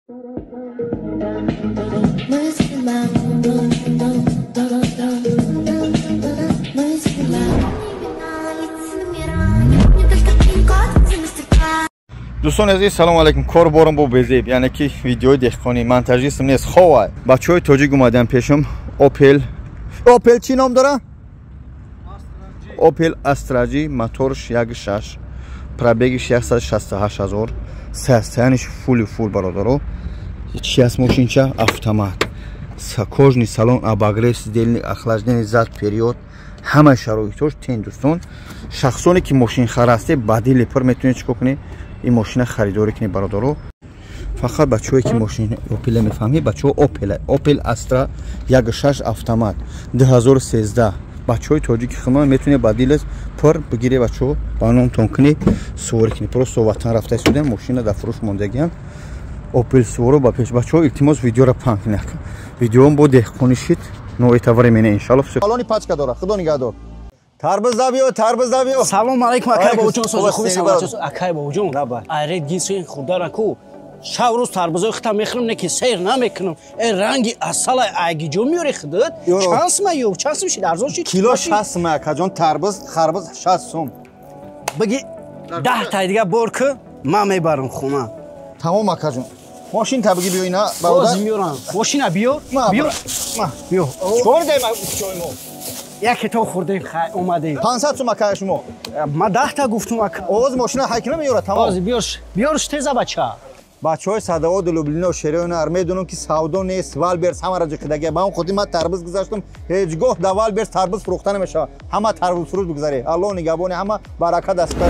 Дӯстони азиз, салому алайкум. Кор борам бо безеб, яъне ки видеои деҳқонӣ, монтажистм нест. Хова, бачаҳои тоҷик омадам пешам. Опел, Опел чӣ ном дора? Опел Астра G, моторш 1.6, пробегиш 168 ҳазор, состояниш фули фул, бародаро. Чи аст мошинча? Автомат, кожаный салон, обогрев сидений, охлаждение зад, вперёд, ҳама шароитош тен. Дӯстон, шахсоне ки мошинхар ҳасте, ба дили пур метавонед чӣ кор кунед? Ин мошина харидорӣ кунед, бародаро. Фақат бачаҳое ки мошин Опела мефаҳмед, бачаҳо, Опела, Опел Астра 1.6 автомат 2013, бачаҳои тоҷики худмон метавонед ба дилес пур бигире, бачаҳо, ба номтон кунед, суворӣ кунед. Просто ватан рафта истодем, мошина дар фурӯш мондагиам. Опел суворо ба пеш, бачаҳо, илтимос, видеоро паҳн кунед. Видеом бо деҳқонӣ шид, но это временно, иншалло. Салони пачка дора. Худо нигаҳдор. Тарбуз да биё, тарбуз да биё. Салом алайкум, акай бобоҷон, сози хуби, саломат, акай бобоҷон. Айред гинси хурдара ку, шав рӯз тарбузои хита мехӯрам, не ки сейр намекунам. Э, ранги асала айгиҷо меёри худат? Чанд сума ё чанд сум шид, арзон шид? Кило 60 сума, акаҷон, тарбуз, харбуз 60 сум. Биги, 10 тай дига бор ку, ман мебарам хона. Тамом, акаҷон, мошин та биги, биё ина. Бародар, меёрам мошина, биёр, биёр, биё. Чикор даем мо? Як китоб хӯрдем, хай, омадем. 500 сум, акая, шумо. Ма 10та гуфтум, ака. Овози мошина ҳайкина меёра, тамом. Биёрш, биёрш теза, бача. Бачаҳои садоводу Люблино, шерои, медонам, ки савдо нест. Вайлдберриз ҳамаро ҷиқидагия. Ба он хотир ман тарбуз гузаштам. Ҳеҷ гоҳ дар Вайлдберриз тарбуз фурӯхта намешавад. Ҳама тарбузфурӯш бигзаред. Аллоҳ нигаҳбони ҳама, барака дастпар.